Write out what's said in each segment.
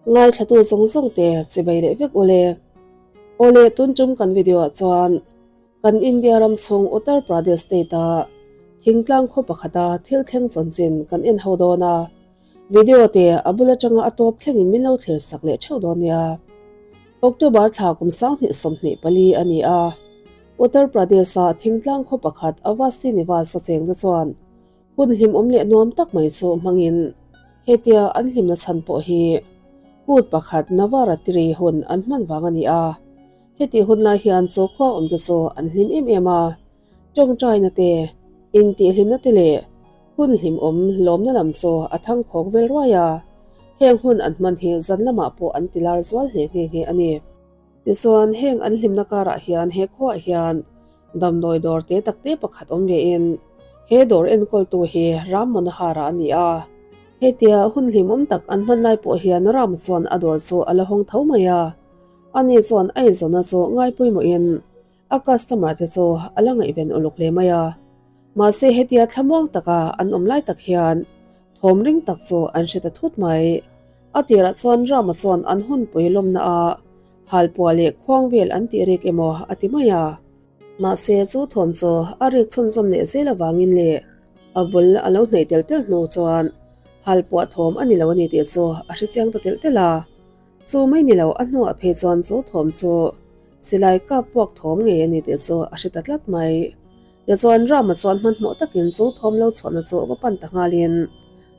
Ngaithlatu zawng zawng te chibai leh vek ule. Awle tun tum kan video ah chuan kan India ram chhung Uttar Pradesh state a thingtlang khaw pakhata thil thleng chanchin kan en ho dawn a. Video te a bul atanga a tawp thlengin min lo thlir sak leh theuh dawn nia. October thla kum 2024 a ni a, Uttar Pradesh a thingtlang khaw pakhat Avasti Niwas a chengte chuan Hun hlimawm leh nuam tak mai chu hmangin hetia an hlimna chhan pawh hi kut pakhat Navaratri hun an hman vang a ni a. Hetih hun lai hian chaw khua awmte chu an hlim em em a, tawngtaina te, intihhlimna te leh hun hlimawm lawmna lam chu a thangkhawk vel ruai a. Heng hun an hman hi zan lamah pawh an ti lar zual hle nghe nghe a ni. Tichuan heng an hlimna karah hian he khuaah hian Damdawi dawr te tak te pakhat awm ve in he dawr enkawltu hi Ram Manohar-a a ni a. Hetia hun hlimawm tak an hman lai pawh hian Ram chuan a dawr chu a la hawng tho mai a. Ani chuan a eizawnna chu ngai pawimawhin a customer te chu a la ngaihven uluk hle mai a. Mahse hetia thlamuang taka an awm lai tak hian thawm ring tak chu an hre ta thut mai. A tirah chuan Rama chuan an hunpui lawmna a Halpuah leh khuang vel an tih rik emaw a ti mai a. Mahse chu thawm chu a rik chhunzawm leh zel avangin leh a bul a lo hnaih tel tel hnu chuan halpuah thawm a ni lo a ni tih chu a hre chiang ta telh telh a. Chu mai ni lo a hnuah phei chuan chu thawm chu silai kap puak thawm ngei a ni tih chu a hre ta tlat mai. Tichuan Rama chuan hmanhmawh takin chu thawm lo chhuahna chu va pan ta nghalin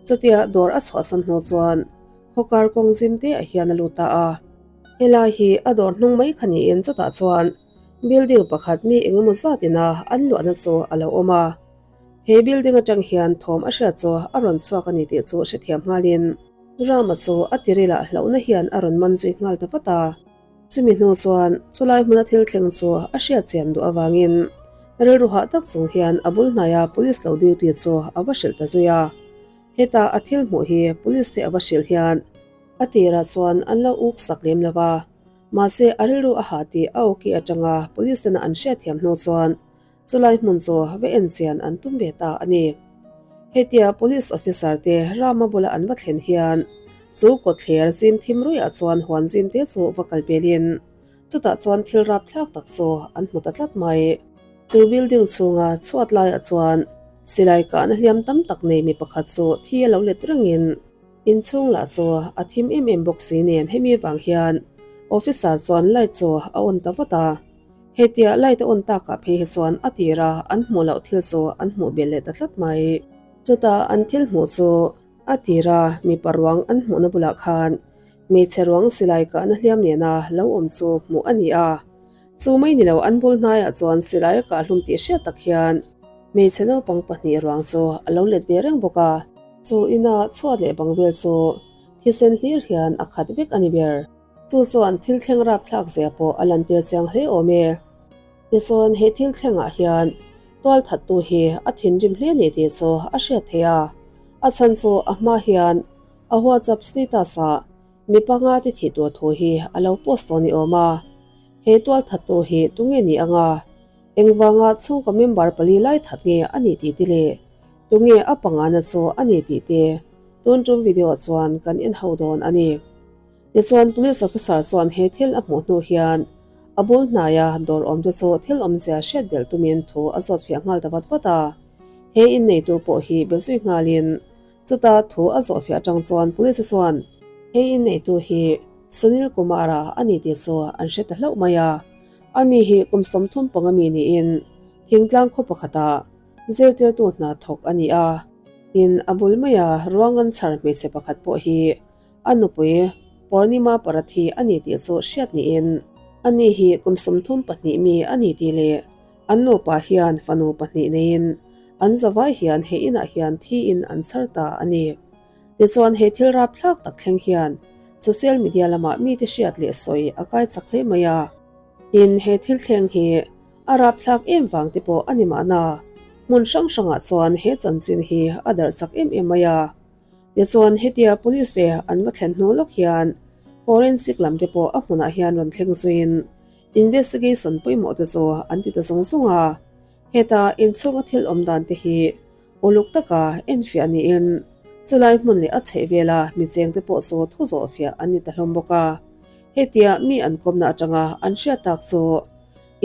chutia dawr a chhuahsan hnu chuan khawkar kawng zim te ah hian a lut ta a. Helai hi a dawr hnung mai kha niin chutah chuan building pakhat mi engemaw zat ina an luahna chu a lo awm a. He building atang hian thawm a hriat chu a rawn chhuak a ni tih chu hrethiam nghalin Rama chu a tirilah hlauhna hian a rawn man zui nghal ta vat a. Chumi hnu chuan chulai hmuna thil thleng chu a hriat chian duh avangin rilru hah tak chung hian a bul hnaia police lo duty chu a va hrilh ta zui a. Heta a thil hmuh hi police te a va hrilh hian a tirah chuan an lo uk sak lem lo va, mahse a rilru a hah tih a awki atanga police tena an hriatthiam hnu chuan chulai hmun chu va en chian an tum ve ta a ni. Hetia police officer te Rama bula an va thlen hian chu kawtthler zim thim ruiah chuan huan zim te chu va kal pelin chutah chuan thil rapthlak tak chu an hmu ta tlat mai. Chu building chhunga chhuat laiah chuan silai kahna hliam tam tak nei mi pakhat chu thi a lo let rengin inchhung lah chu a thim em em bawk si nen hemi vang hian officer chuan light chu a on ta vat a. Hetia light a on takah phei hi chuan a tira an hmuh loh thil chu an hmuh belh leh ta tlat mai. Chutah an thil hmuh chu a tira mipa ruang an hmuhna bulah khan hmeichhe ruang silai kahna hliam nena lo awm chu hmuh a ni a. Chu mai ni lo an bul hnaiah chuan silai a kahhlum tih hriat tak hian hmeichhe naupang pahnih ruang chu a lo let ve reng bawk a. Chu ina chhuat leh bang vel chu thisen hlir hian a khat vek a ni ber. Chu chuan thil thleng rapthlak zia pawh a lantir chiang hle awm e. Tichuan he thil thlengah hian tualthattu hi a thinrim hle ni tih chu a hriat theih a. A chhan chu a hma hian a WhatsApp status ah Mi panga te thih tur thu hi a lo post tawh ni awm a, he tualthattu hi tunge ni anga engvanga chhungkaw member pali lai that nge a ni tih te leh tunge a pangana chu a ni tih te tun tum video chuan kan en ho dawn a ni. Tichuan police officer chuan he thil a hmuh hnu hian a bul hnaia dawr awm te chu thil awmzia hriat belh tumin thu a zawt fiah nghal ta vat vat a, he inneitu pawh hi be zui nghalin Chuta thu a zawhfiah atang chuan police chuan he inneitu hi Sunil Kumar-a a ni tih chu an hre ta hlauh mai a. Ani hi kum 35 mi niin thingtlang khaw pakhatah zirtirtu hna thawk a ni a. Tin, a bul maia ruangan chhar hmeichhe pakhat pawh hi a nupui Purnima Parathi a ni tih chu hriat niin ani hi kum 32 mi a ni tih leh An nupa hian fanu pahnih neiin an zavai hian he inah hian thiin an chhar ta a ni. Tichuan he thil rapthlak tak thleng hian social media lamah mite hriat leh sawi a kai chak hle mai a. Tin, he thil thleng hi a rapthlak em vang te pawh a ni mahna, hmun hrang hrangah chuan he chanchin hi a darh chak em em mai a. Tichuan hetia police te an va thlen hnu lawk hian forensic lam te pawh a hmunah hian rawn thleng zuiin Investigation pawimawh te chu an ti ta zawng zawng a, heta inchhunga thil awm dan te hi uluk taka enfiah niin Chulai hmun leh a chhehvela mi chengte pawh chu thu zawh fiah an ni ta hlawm bawk a. Hetia mi an kawmna atanga an hriat tak chu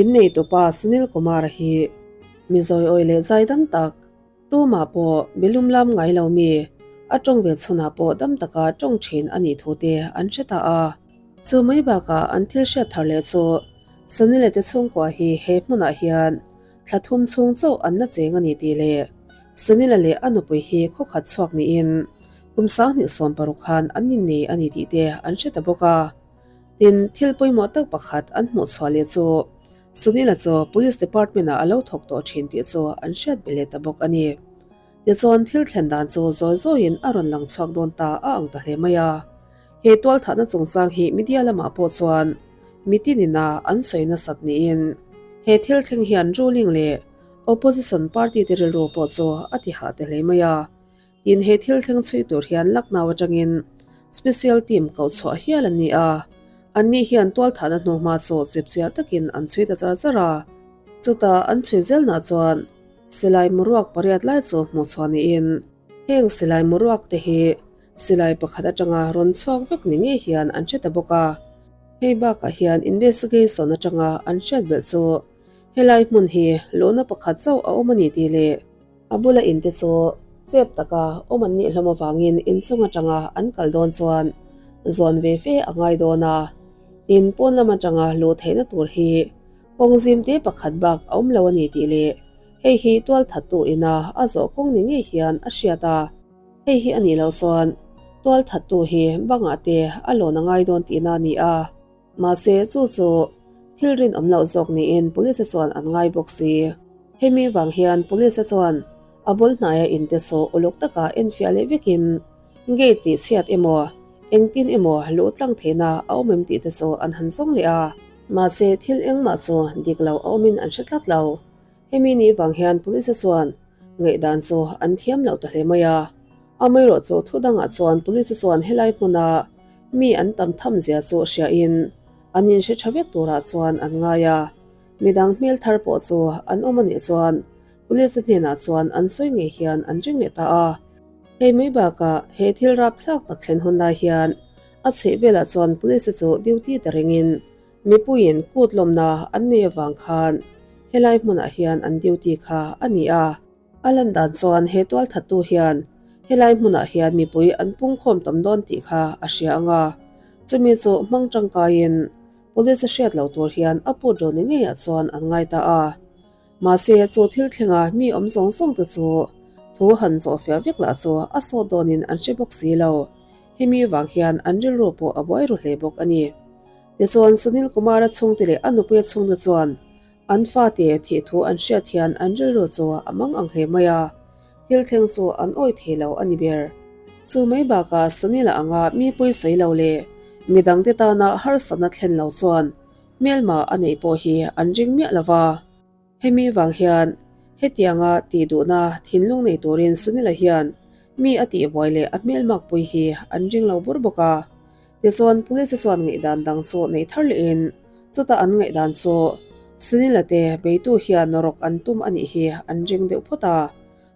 inneitupa Sunil Kumar-a hi mi zawiawi leh zaidam tak, Tumah pawh bilum lam ngai lo mi, a tawng ve chhunah pawh dam taka tawng thin a nih thu te an hre ta a. Chu mai bakah an thil hriat thar leh chu Sunil-a te chhungkua hi he hmunah hian thla thum chhung chauh an la cheng a ni tih leh Sunil-a leh a nupui hi khawkhat chhuak niin kum 2016 khan an innei a ni tih te an hre ta bawk a. Tin, thil pawimawh tak pakhat an hmuh chhuah leh chu Sunil-a chu Police Department-ah a lo thawk tawh thin tih chu an hriat be leh ta bawk a ni. Tichuan, thil thlen dan chu zawi zawiin a rawn lang chhuak dawn ta a ang ta hle mai a. He tualthahna chungchang hi media lamah pawh chuan mitin ina an sawi nasat niin he thil thleng hian ruling leh opposition party te rilru pawh chu a ti hah ta hle mai a. Tin, he thil thleng chhui tur hian Lucknow atangin special team koh chhuah hial an ni a, anni hian tualthahna hnuhma chu chipchiar takin an chhui ta char char a. Chutah an chhui zelnah chuan silai muruak pariat lai chu hmuh chhuah niin, heng silai muruak te hi silai pakhat atanga rawn chhuak vek ni ngei hian an hre ta bawk a. Hei bakah hian investigation atanga an hriat belh chu helai hmun hi luhna pakhat chauh a awm a ni tih leh, A bula inte chu chep taka awm an nih hlawm avangin inchung atanga an kal dawn chuan zawn ve fe a ngai dawn a, tin pawn lam atanga luh theihna tur hi kawng zim te pakhat bak a awm lo a ni tih leh hei hi tualthattu ina a zawh kawng ni ngei hian a hriat a, hei hi a nih loh chuan tualthattu hi bangah te a lawn a ngai dawn tihna a ni a. Mahse, chu chu thil rinawm loh zawk niin Police chuan an ngai bawk si. Hemi vang hian Police chuan a bul hnaia inte chu uluk taka enfiah leh vekin gate tih chhiat emaw, engtin emaw luh tlang theihna a awm em tih te chu an han zawng leh a. Mahse, thil engmah chu dik lo a awmin an hre tlat lo. Hemi ni vang hian Police chuan ngaihdan chu an thiam loh ta hle mai a. Amaherawhchu thu dangah chuan Police chuan helai hmuna Mi an tam tham zia chu hriain an inhre tha vek turah chuan an ngai a, midang hmel thar pawh chu an awm a nih chuan Police hnenah chuan an sawi ngei hian an ring leh ta a. Hei mai bakah he thil rapthlak tak thlen hun lai hian a chheh velah chuan Police chu duty ta ringin mipuiin kut lawmna an nei avang khan helai hmunah hian an duty kha a ni a. A lan dan chuan he tualthattu hian helai hmunah hian mipui an pungkhawm tam dawn tih kha a hria ang a, chumi chu hmang tangkaiin police a hriat lo tur hian a put ro ni ngeiah chuan an ngai ta a. Mahse, chu thil thlenga mi awm zawng zawng te chu thu han zawh fiah vek lah chu a sawt dawnin an hre bawk si lo. Hemi vang hian an rilru pawh a buai ru hle bawk a ni. Tichuan, Sunil Kumar-a chhungte leh a nupuia chhungte chuan An fate thih thu an hriat hian an rilru chu a mang ang hle mai a, thil thleng chu an awih thei lo a ni ber. Chu mai bakah Sunil-a anga mi pui sawi lo leh midangte tana harsatna thlen lo chuan hmelma a neih pawh hi an ring miah lo va. Hemi vang hian hetianga tih duhna thinlung nei turin Sunil-a hian mi a tihbuai leh a hmelmakpui hi an ring lo bur bawk a. Tichuan Police chuan ngaihdan dang chu nei thar lehin chuta an ngaihdan chu Sunil-a te beitu hian rawk an tum a nih hi an ring deuh phawt a.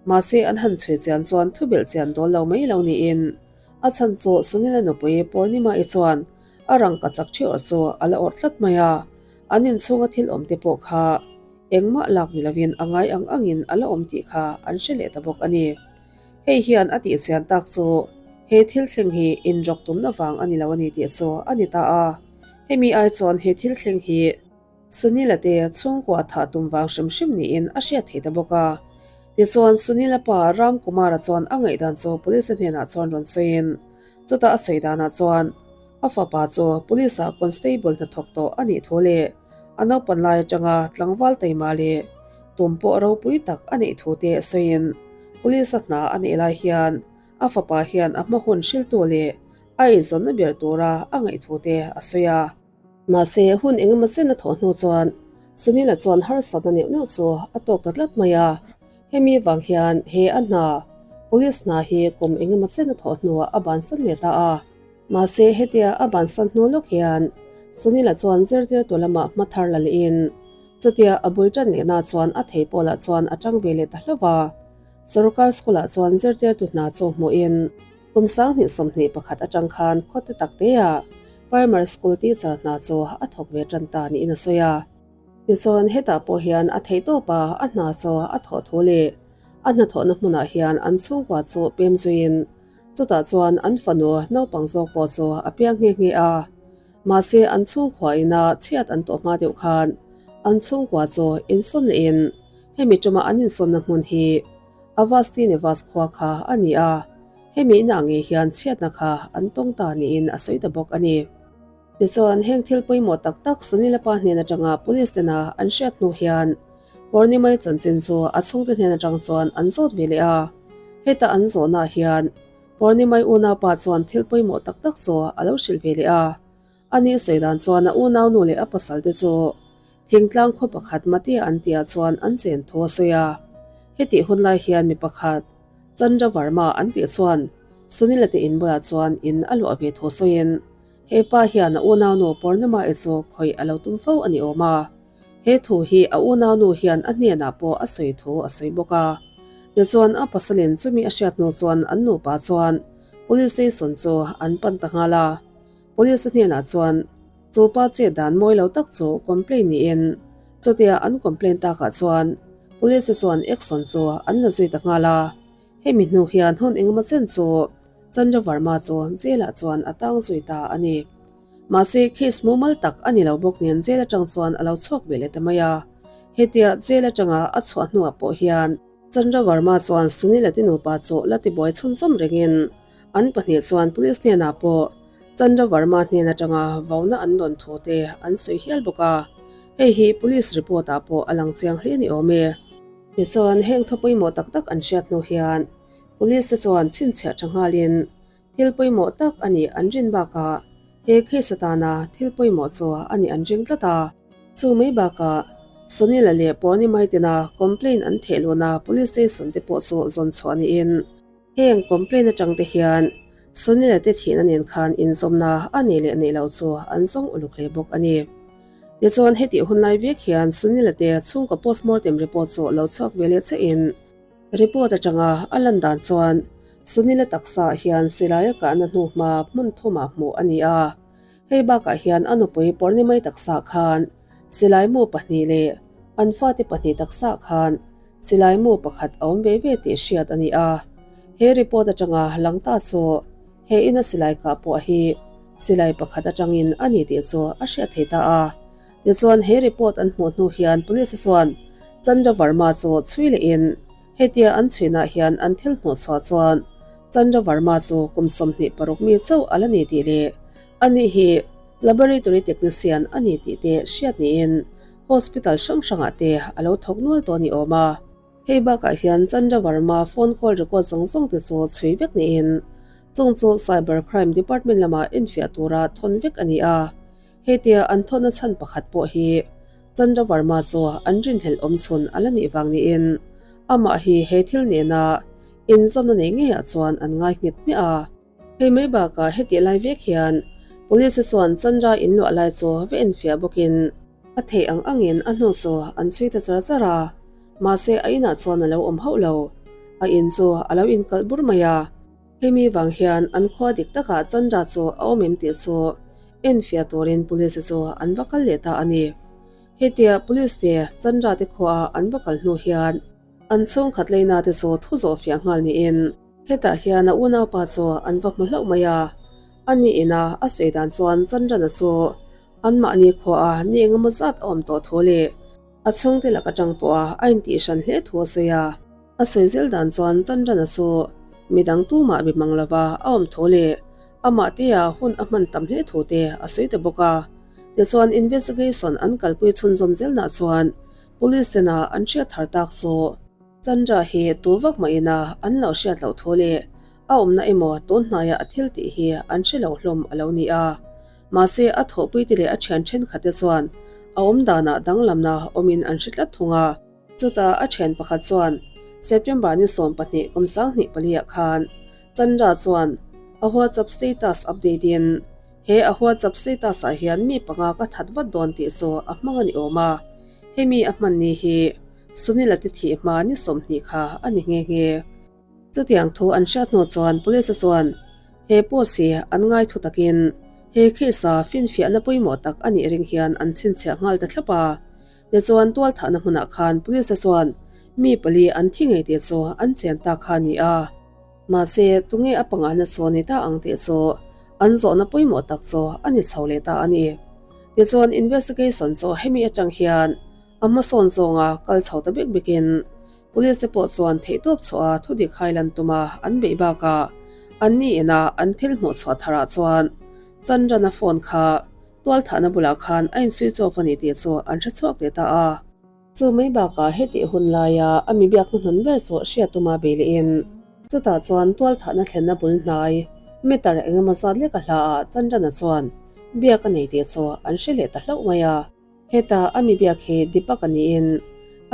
Mahse an han chhui chian chuan thu belh chian dawl lo mai lo niin a chhan chu Sunil-a nupui Purnima-i chuan a rangka chak theuh chu a la awrh tlat mai a, an inchhunga thil awm te pawh kha engmah lak ni lovin a ngai ang angin a la awm tih kha an hre leh ta bawk a ni. Hei hian a tih chian tak chu he thil thleng hi inrawk tumna vang a ni lo a ni tih chu a ni ta a. Hemi ai chuan he thil thleng hi Sunil-a te chhungkua thah tum vang hrim hrim niin a hriat thei ta bawk a. Tichuan Sunil-a pa Ram Kumar-a chuan a ngaihdan chu Police-a hnenah chuan rawn sawiin chutah a sawi danah chuan a fapa chu Police-ah Constable hnathawk tawh a nih thu leh a naupan lai atanga tlangval taima leh tum pawh ropui tak a neih thu te sawiin Police a hna a neih lai hian a fapa hian a hma hun hriltu leh a eizawnna ber tura a ngaih thu te a sawi a. Mahse, hun engemaw chen a thawh hnu chuan Sunil-a chuan harsatna neuh neuh chu a tawk ta tlat mai a. Hemi vang hian he a hna, Police hna hi kum engemaw chen a thawh hnuah a bansan leh ta a. Mahse, hetia a bansan hnu lawk hian Sunil-a chuan zirtirtu lamah hma thar la lehin chutia a bul tan lehna chuan a thei pawlah chuan a tang ve leh ta hlauh a. Sorkar school ah chuan zirtirtu hna chu hmuhin kum 2021 atang khan khaw te tak te ah primary school teacher hna chu a thawk ve tan ta niin a sawi a. Tichuan hetah pawh hian a theih tawp a a hna chu a thawh thu leh a hnathawhna hmunah hian an chhungkua chu pem zuiin chutah chuan an fanu naupang zawk pawh chu a piang nghe nghe a. Mahse an chhungkua ina chhiat an tawh hma deuh khan an chhungkua chu insawn lehin hemi tuma an insawnna hmun hi Avasti Nivas khua kha a ni a, hemi inah ngei hian chhiatna kha an tawng ta niin a sawi ta bawk a ni. Tichuan heng thil pawimawh tak tak Sunila pa hnen atanga police tena an hriat hnu hian Purnimai chanchin chu a chhungte hnen atang chuan an zawt ve leh a, heta an zawhnaah hian Purnimai unaupa chuan thil pawimawh tak tak chu a lo hrilh ve leh a. Ani sawi dan chuan a unaunu leh a pasal te chu thingtlang khaw pakhat Matia an tihah chuan an chen thu a sawi a. Hetih hun lai hian mi pakhat Chandra Varma an tih chuan Sunila te in bulah chuan in a luah ve thu sawiin he pa hian a unaunu Purnima-i chu khawih a lo tum fo a ni awm a. He thu hi a unaunu hian a hnenah pawh a sawi thu a sawi bawk a. Tichuan a pasalin chumi a hriat hnu chuan an nupa chuan Police station chu an pan ta nghal a. Police a hnenah chuan chu pa chet dan mawi lo tak chu complain niin chutia an complain takah chuan Police chuan action chu an la zui ta nghal a. Hemi hnu hian hun engemaw chen chu Chandra Varma chu jail ah chuan a tang zui ta a ni. Mahse case mumal tak a ni lo bawk nen jail atang chuan a lo chhuak ve leh ta mai a. Hetia jail atanga a chhuah hnuah pawh hian Chandra Varma chuan Sunil a ti nupa chu la tibuai chhunzawm rengin an pahnih chuan police hnenah pawh Chandra Varma hnen atanga vauna an dawn thu te an sawi hial bawk a. Hei hi police report ah pawh a lang chiang hle ni awm e. Tichuan heng thaw pawimawh tak tak an hriat hnu hian police te chuan chhinchhiah tha nghalin thil pawimawh tak a nih an rin bakah he case atana thil pawimawh chu a nih an ring tlat a. Chu mai bakah Sunila leh Purnimai tena complaint an theh luhna police station te pawh chu zawn chhuah niin heng complaint atang te hian Sunila te thihna nen khan inzawmna a nei leh neih loh chu an zawng uluk hle bawk a ni. Tichuan hetih hun lai vek hian Sunila te chhungkaw postmortem report chu lo chhuak ve leh chiahin report atanga a lan dan chuan Sunila taksa ah hian silai a kahna hnu hma hmun thumah hmuh a ni a. Hei bakah hian a nupui Purnimai taksa khan silai mu pahnih leh an fate pahnih taksa khan silai mu pakhat a awm ve ve tih hriat a ni a. He report atanga lang ta chu he ina silai kah pawh hi silai pakhat atangin a ni tih chu a hriat thei ta a. Tichuan he report an hmuh hnu hian police chuan Chandra Varma chu chhui lehin hetia an chhuinah hian an thil hmuh chhuah chuan Chandra Varma chu kum 26 mi chauh a la ni tih leh ani hi laboratory technician a ni tih te hriat niin hospital hrang hrangah te a lo thawk nual tawh a ni awm a. Hei bakah hian Chandra Varma phone call record zawng zawng te chu chhui vek niin chung chu Cyber Crime Department lamah enfiah tura thawn vek a ni a. Hetia an thawnna chhan pakhat pawh hi Chandra Varma chu an rinhlelh awm chhun a la nih vang niin amah hi he thil nena inzawmna nei ngeiah chuan an ngai nghet hmiah a. Hei mai bakah hetih lai vek hian Police chuan Chandra inluah lai chu va enfiah bawkin a theih ang angin a hnu chu an chhui ta char char a, mahse a inah chuan a lo awm hauh lo. A in chu a lo inkalh bur mai a. Hemi vang hian an khua dik takah Chandra chu a awm em tih chu enfiah turin Police chu an va kal leh ta a ni. Hetia Police te Chandra te khuaah an va kal hnu hian an chhungkhat leina te chu thu zawh fiah nghal niin hetah hian a unaupa chu an va hmu hlauh mai a. A ni ina a sawi dan chuan Chandrana chu anmahni khuaah ni engemaw zat a awm tawh thu leh a chhungte lak atang pawha a intihhran hle thu a sawi a. A sawi zel dan chuan Chandrana chu midang tumah bi mang lova a awm thu leh amah tea hun a hman tam hle thu te a sawi ta bawk a. Tichuan investigation an kalpui chhunzawm zelnah chuan police tena an hriat thar tak chu Chandra hi tu vak mah ina an lo hriat loh thu leh a awmna emaw tun hnaia a thil tih hi an hre lo hlawm a lo ni a. Mahse a thawhpuite leh a thian thenkhatte chuan a awm danah danglamna awmin an hre tlat thung a. Chutah a thian pakhat chuan September ni 12 kum 2004 ah khan Chandra chuan a WhatsApp status update in he a WhatsApp status ah hian mi panga ka that vat dawn tih chu a hmang a ni awm a. Hemi a hman ni hi. Sunil-a te thih hma ni 20 kha a ni nghe nghe. Chutiang thu an hriat hnu chuan Police-a chuan he post hi an ngai thu takin he case-a finfiahna pawimawh tak a nih ring hian an chhinchhiah nghal ta thlap a. Tichuan tualthahna hmunah khan Police-a chuan mi pali an thi ngei tih chu an chian ta kha a ni a. Mahse, tunge a pangana chu ni ta ang tih chu an zawhna pawimawh tak chu a ni chho leh ta a ni. Tichuan investigation chu hemi atang hian a hmasawn zawnga kal chho ta bik bikin Police te pawh chuan theihtawp chhuah a thudik hailan tuma an beih bakah anni ina an thil hmuh chhuah tharah chuan Chandran-a phone kha tualthahna bulah khan a insui chawk a ni tih chu an hre chhuak leh ta a. Chu mai bakah hetih hun laia a mi biak hnuhnun ber chu hriat tuma bei lehin chutah chuan tualthahna thlenna bul hnai meter eng emaw zat lek a hla ah Chandran-a chuan biak a nei tih chu an hre leh ta hlauh mai a. Heta a mi biak hi Deepak a niin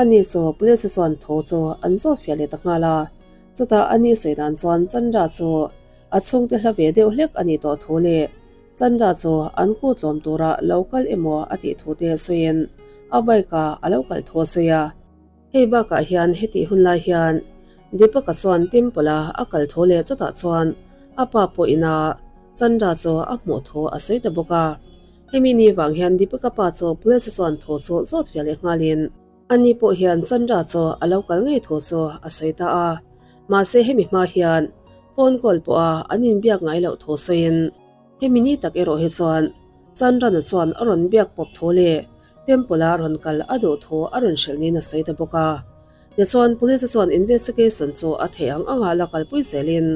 ani chu police chuan thu chu an zawt fiah leh ta nghal a. Chutah ani sawi dan chuan Chandra chu a chhungte hla ve deuh hlek a nih tawh thu leh Chandra chu an kut lawm tura lo kal emaw a tih thu te sawiin a bike ah a lo kal thu a sawi a. Hei bakah hian hetih hun lai hian Deepak-a chuan temple a a kal thu leh chutah chuan a pa pawh ina Chandra chu a hmuh thu a sawi ta bawk a. Hemi ni vang hian Deepak-a pa chu police chuan thu chu zawt fiah leh nghalin ani pawh hian Chandra chu a lo kal ngei thu chu a sawi ta a. Mahse hemi hma hian phone call pawha an inbiak ngai loh thu sawiin hemi ni tak erawh hi chuan Chandran-a chuan a rawn biak pawp thu leh temple-a rawn kal a duh thu a rawn hrilh niin a sawi ta bawk a. Tichuan police chuan investigation chu a theih ang anga la kalpui zelin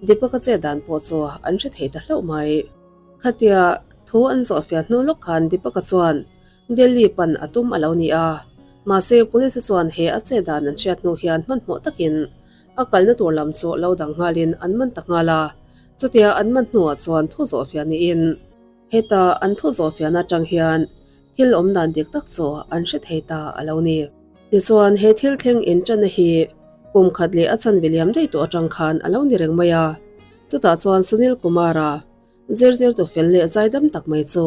Deepak-a chet dan pawh chu an hre thei ta hlauh mai. Khatia thu an zawhfiah hnu lawk khan Deepak-a chuan Delhi pan a tum a lo ni a, mahse police chuan he a chet dan an hriat hnu hian hmanhmawh takin a kalna tur lam chu lo dang nghalin an man ta nghal a, chutia an man hnuah chuan thu zawhfiah niin heta an thu zawhfiahna atang hian thil awm dan dik tak chu an hre thei ta a lo ni. Tichuan he thil thleng inṭanna hi kum khat leh a chanve liam daih tawh atang khan a lo ni reng mai a, chutah chuan Sunil Kumar-a Zirtirtu fel leh zaidam tak mai chu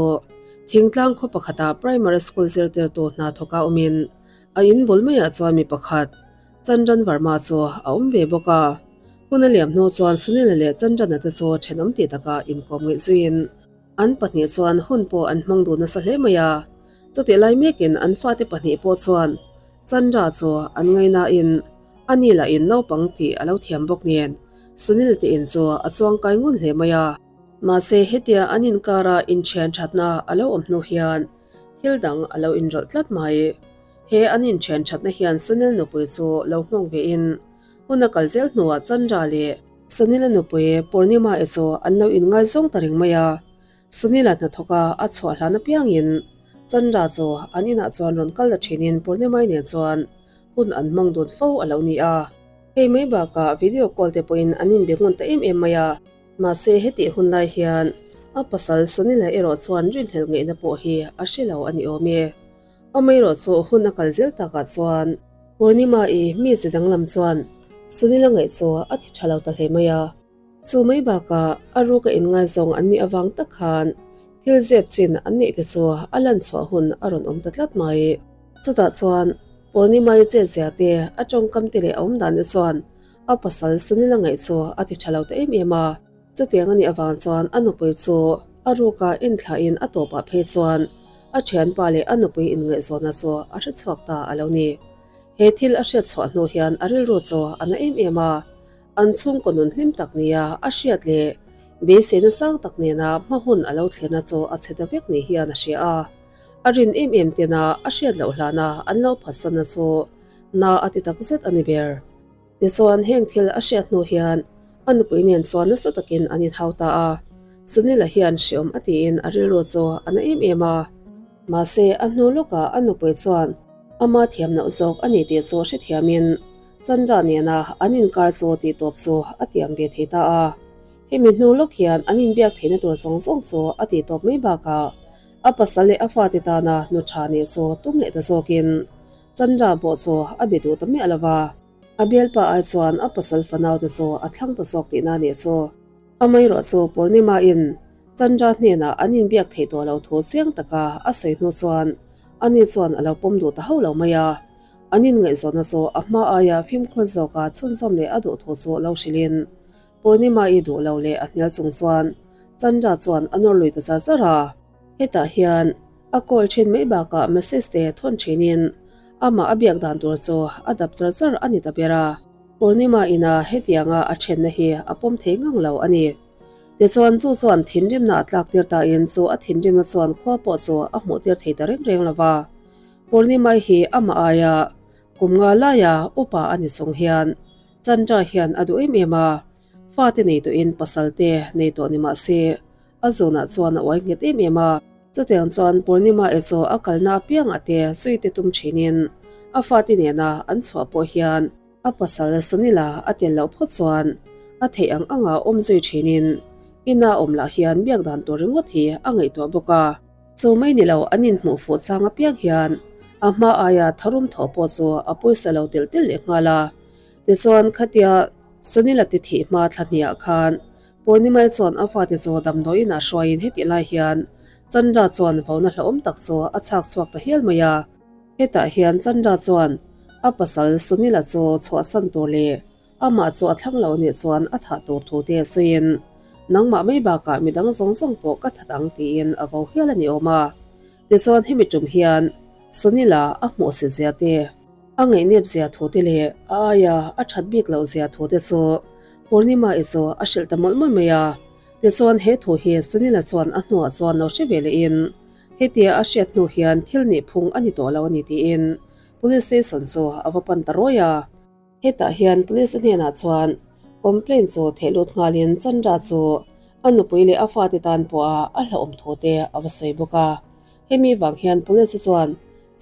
thingtlang khaw pakhatah primary school zirtirtu hna thawka awmin a in bul maiah chuan mi pakhat Chandran Varma chu a awm ve bawk a. Hun a liam hnu chuan Sunila leh Chandrana te chu thenawm tih takah inkawm ngaih zuiin an pahnih chuan hun pawh an hmang duh nasa hle mai a. Chutih lai mekin an fate pahnih pawh chuan Chandra chu an ngainain a ni lahin naupang tih a lo thiam bawk nen Sunil te in chu a chuangkai ngun hle mai a. Mahse hetia an inkara inthian thatna a lo awm hnu hian thil dang a lo inrawlh tlat mai. He an inthian thatna hian Sunil nupui chu lo nghawng vein hun a kal zel hnuah Chandra leh Sunil-a nupui Purnima-i chu an lo inngaizawng ta reng mai a. Sunil-a hnathawka a chhuah hlan apiangin Chandra chu an inah chuan rawn kal la thinin Purnimai nen chuan hun an hmang dun fo a lo ni a. Hei mai bakah video call te pawhin an inbe ngun ta em em mai a. Mahse hetih hun lai hian a pasal Sunil-a erawh chuan rinhlelh ngeihna pawh hi a hre lo a ni awm e. Amaherawh chu hun a kal zel takah chuan Purnima-i mize danglam chuan Sunil-a ngaih chu a ti tha lo ta hle mai a. Chu mai bakah a ruka inngaizawng an nih avang tak khan thil zep chin an neih te chu a lan chhuah hun a rawn awm ta tlat mai. Chutah chuan Purnima-i chetzia te, a tawngkam te leh a awm dan te chuan a pasal Sunil-a ngaih chu a ti tha lo ta em em a. Chutiang a nih avang chuan a nupui chu a ruka inthlahin a tawpah phei chuan a thianpa leh a nupui inngaihzawnna chu a hre chhuak ta a lo ni. He thil a hriat chhuah hnu hian a rilru chu a na em em a. An chhungkaw nun hlim tak nia a hriat leh beiseina sang tak nena hma hun a lo thlenna chu a chhe ta vek ni hian a hria a. A rin em em tena a hriat loh hlana an lo phatsanna chu na a ti tak zet a ni ber. Tichuan heng thil a hriat hnu hian a nupui nen chuan nasa takin an inhau ta a. Sunil-a hian hreawm a tiin a rilru chu a na em em a. Mahse a hnu lawkah a nupui chuan ama thiam loh zawk a ni tih chu hrethiamin Chandra nena an inkar chu tih tawp chu a tiam ve thei ta a. Hemi hnu lawk hian an inbiak theihna tur zawng zawng chu a tih tawp mai bakah a pasal leh a fate tana nu tha nih chu tum leh ta zawkin Chandra pawh chu a be duh ta miah lo va. A bialpa ai chuan a pasal fanaute chu a thlang ta zawk tihna nih chu. Amaherawh chu Purnima-in Chandra hnenah an inbiak theih tawh lo thu chiang taka a sawi hnu chuan ani chuan a lo pawm duh ta hauh lo mai a. An inngaihzawnna chu a hma aia fimkhur zawka chhunzawm leh a duh thu chu lo hrilhin Purnima-i duh lo leh a hnial chung chuan Chandra chuan a nawr lui ta char char a. Hetah hian a call thin mai bakah message te thawn thinin amah a biak dan tur chu a dap char char a ni ta ber a. Purnima ina hetianga a thenna hi a pawm thei ngang lo a ni. Tichuan chu chuan thinrimna a tlak tir tain chu a thinrimna chuan khua pawh chu a hmuh tir thei ta reng reng lo va. Purnima hi amah aia kum nga laia upa a ni chung hian Chandra hian a duh em em a, fate nei tawhin pasal te nei tawh ni mah se a zunah chuan a uai nghet em em a. Chutiang chuan Purnima e chu a kalna apiangah te zui te tum thinin a fate nena an chhuah pawh hian a pasal Sunila a tel loh phawt chuan a theih ang anga awm zui thinin ina awm lah hian biak dan tur ringawt hi a ngaihtuah bawk a. Chu mai ni lo an inhmuh fuh chang apiang hian a hma aia tharum thawh pawh chu a pawisa lo telh telh leh nghal a. Tichuan khatia Sunila ti thih hma thla hniah khan Purnimai chuan a fate chu damdawiin ah hruaiin hetih lai hian Chandra chuan vona hlauhawm tak chu a chhak chhuak ta hial mai a. Hetah hian Chandra chuan a pasal Sunila chu chhuahsan tur leh amah chu a thlang lo nih chuan a thah tur thu te sawiin nangmah mai bakah midang zawng zawng pawh ka that ang tiin a vo hial a ni awm a. Tichuan hemi tum hian Sunila a hmuhsit zia te, a ngaihnep zia thu te leh a aia a that bik loh zia thu te chu Purnima-i chu a hrilh ta mawlh mawlh mai a. Tichuan he thu hi Sunila chuan a hnuah chuan lo hre ve lehin hetia a hriat hnu hian thil nih phung a ni tawh lo a ni tiin Police Station chu a va pan ta rawi a. Hetah hian Police hnenah chuan complaint chu theh lut nghalin Chandra chu a nupui leh a fate tan pawha a hlauhawm thu te a va sawi bawk a. Hemi vang hian Police chuan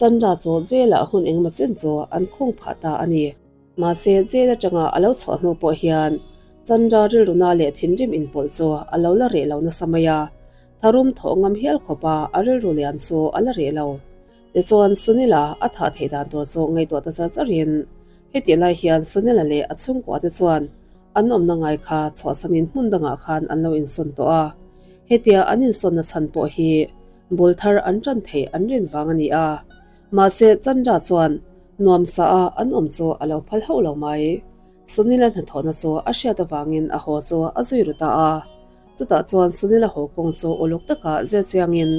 Chandra chu jail ah hun engemaw chen chu an khung phah ta a ni. Mahse jail atanga a lo chhuah hnu pawh hian Chandra rilruna leh thinrim inpawlh chu a lo la reh lo nasa mai a, tharum thawh ngam hial khawpa a rilru lian chu a la reh lo. Tichuan Sunila a thah theih dan tur chu ngaihtuah ta char charin hetih lai hian Sunila leh a chhungkua te chuan an awmna ngai kha chhuahsanin hmun dangah khan an lo insawn tawh a. Hetia an insawnna chhan pawh hi bul thar an tan theih an rin vang a ni a. Mahse Chandra chuan nuamsa a an awm chu a lo phal hauh lo mai. Sunila hnathawhna chu a hriat avangin a haw chu a zui ru ta a. Chutah chuan Sunila haw kawng chu uluk taka zir chiangin,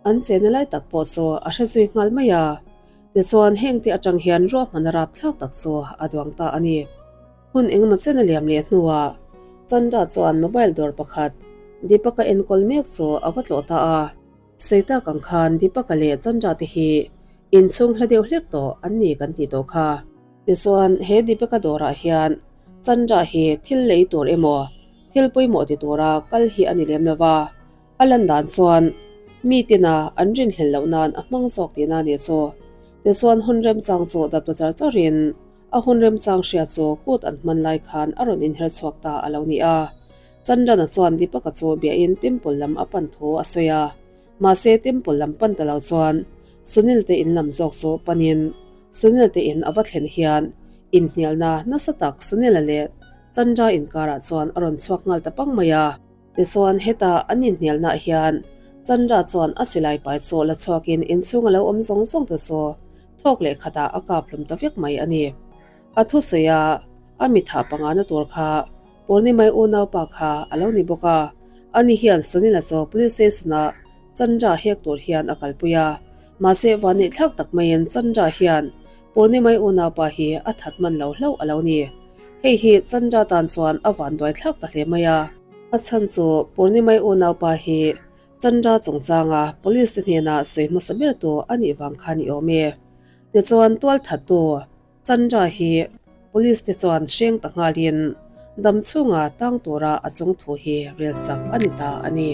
An chena lai tak pawh chu a hre zui nghal mai a, tichuan hengte atang hian ruahman rapthlak tak chu a duang ta a ni. Hun engemaw chen a liam leh hnuah Chandra chuan mobile dawr pakhat Deepak-a enkawl mek chu a va tlawh ta a. Sawi tak ang khan Deepak-a leh Chandra te hi inchhung hla deuh hlek tawh an ni kan tih tawh kha. Tichuan he Deepak-a dawrah hian Chandra hi thil lei tur emaw thil pawimawh ti tura kal hi a ni lem lo va. A lan dan chuan mi tina an rinhlel loh nan a hmang zawk tihna a nih chu. Tichuan hun remchang chu dap ta char charin a hun remchang hria chu kut an hman lai khan a rawn inher chhuak ta a lo ni a. Chandrana chuan Deepaka chu biahin temple lam a pan thu a sawi a. Mahse temple lam pan ta lo chuan Sunil te in lam zawk chu panin Sunil te in a va thlen hian inhnialna nasa tak Sunila leh Chandra inkarah chuan a rawn chhuak nghal ta pang mai a. Tichuan heta an inhnialnaah hian Chandra chuan a silai pai chu la chhuakin inchhung a lo awm zawng zawng te chu thawk leh khatah a kap hlum ta vek mai a ni. A thusawi a, a mitha pangana tur kha Purnimai unaupa kha a lo ni bawk a, ani hian Sunila chu Police Station-ah Chandra hek tur hian a kalpui a, mahse vanneihthlak tak maiin Chandra hian Purnimai unaupa hi a that man lo hlauh a lo ni. Hei hi Chandra tan chuan a vanduai thlak ta hle mai a. A chhan chu Purnimai unaupa hi Chandra chungchanga Police te hnena sawi hmasa ber tu a nih vang kha ni awm e. Tichuan tualthattu Chandra hi Police te chuan hreng ta nghalin dam chhunga tang tura a chung thu hi relsak a ni ta a ni.